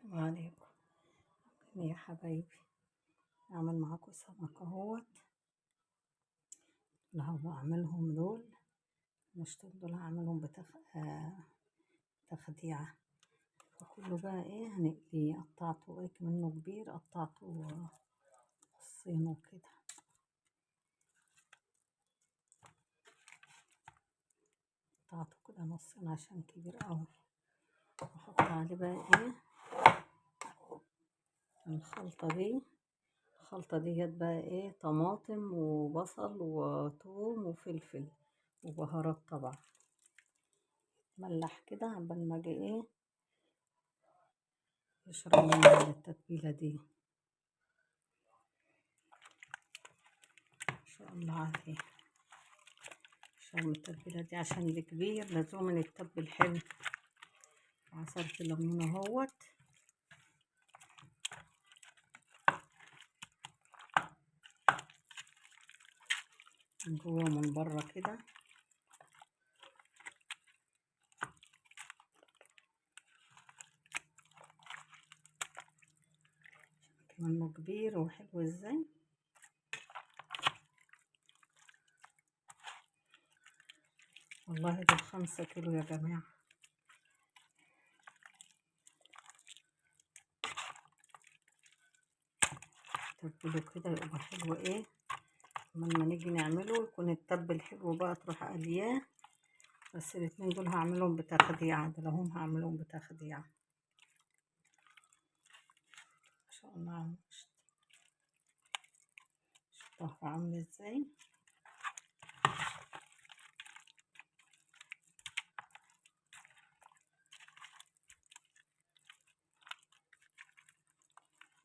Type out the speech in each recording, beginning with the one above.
وعليكم يا حبايبي. اعمل معاكم سمك اهوت اللي هو اعملهم دول، مش دول هعملهم تخديعة. وكله بقى ايه هنقليه. قطعته ايه منه كبير، قطعته نصين وكده. قطعته كده نصين عشان كبير قوي. واحط عليه بقى ايه الخلطة دي. الخلطة ديت بقى ايه طماطم وبصل وثوم وفلفل وبهارات طبعا. ملح كده عبال ما اجي ايه يشرب من التتبيلة دي. ان شاء الله عليه يشرب من التتبيلة دي عشان الكبير لازم يتبل حلو. عصرت الليمون اهوت. من جوه ومن بره كده. منه كبير وحلو ازاي. والله دول 5 كيلو يا جماعة. تبله كده يبقى حلو ايه لما نيجي نعمله يكون التبل حلو بقى تروح قلياه. بس الاتنين دول هعملهم بتخديعة، ده هم هعملهم بتخديعة ان شاء الله. شوف عامل ازاي.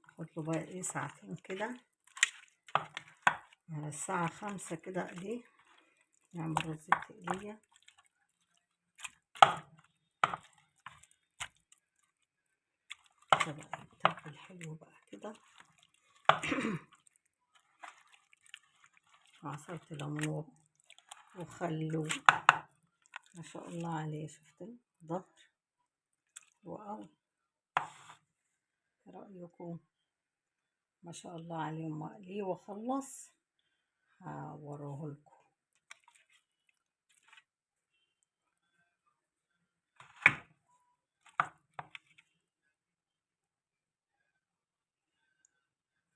احط له بقى ايه ساعتين كده، على الساعة 5 كده اقلية. نعمل رز التقلية. كده بقى التبل حلو بقى كده. عصرت ليمون وخل ما شاء الله عليه. شفت الظهر حلو قوي. رأيكم؟ ما شاء الله عليهم. واقليه واخلص هوريه لكم.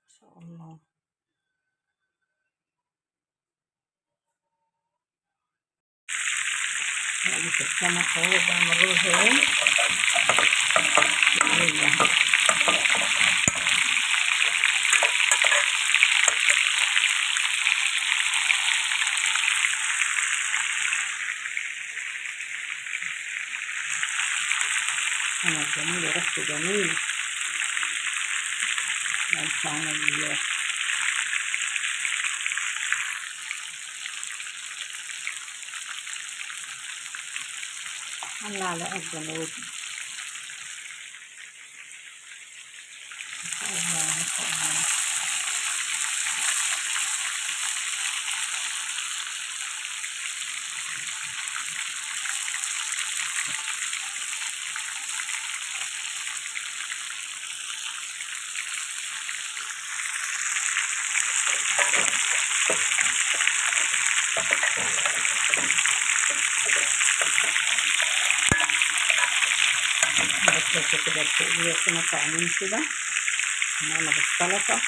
ما شاء الله. هقلب السمك اهو، بعمل رز اهو. سمك جميل وريحته جميل. سبحان الله. عاملة على قد الودن. ما شاء الله ما شاء الله. بس كده التقلية سنة طعمين كده، نعمل السلطة.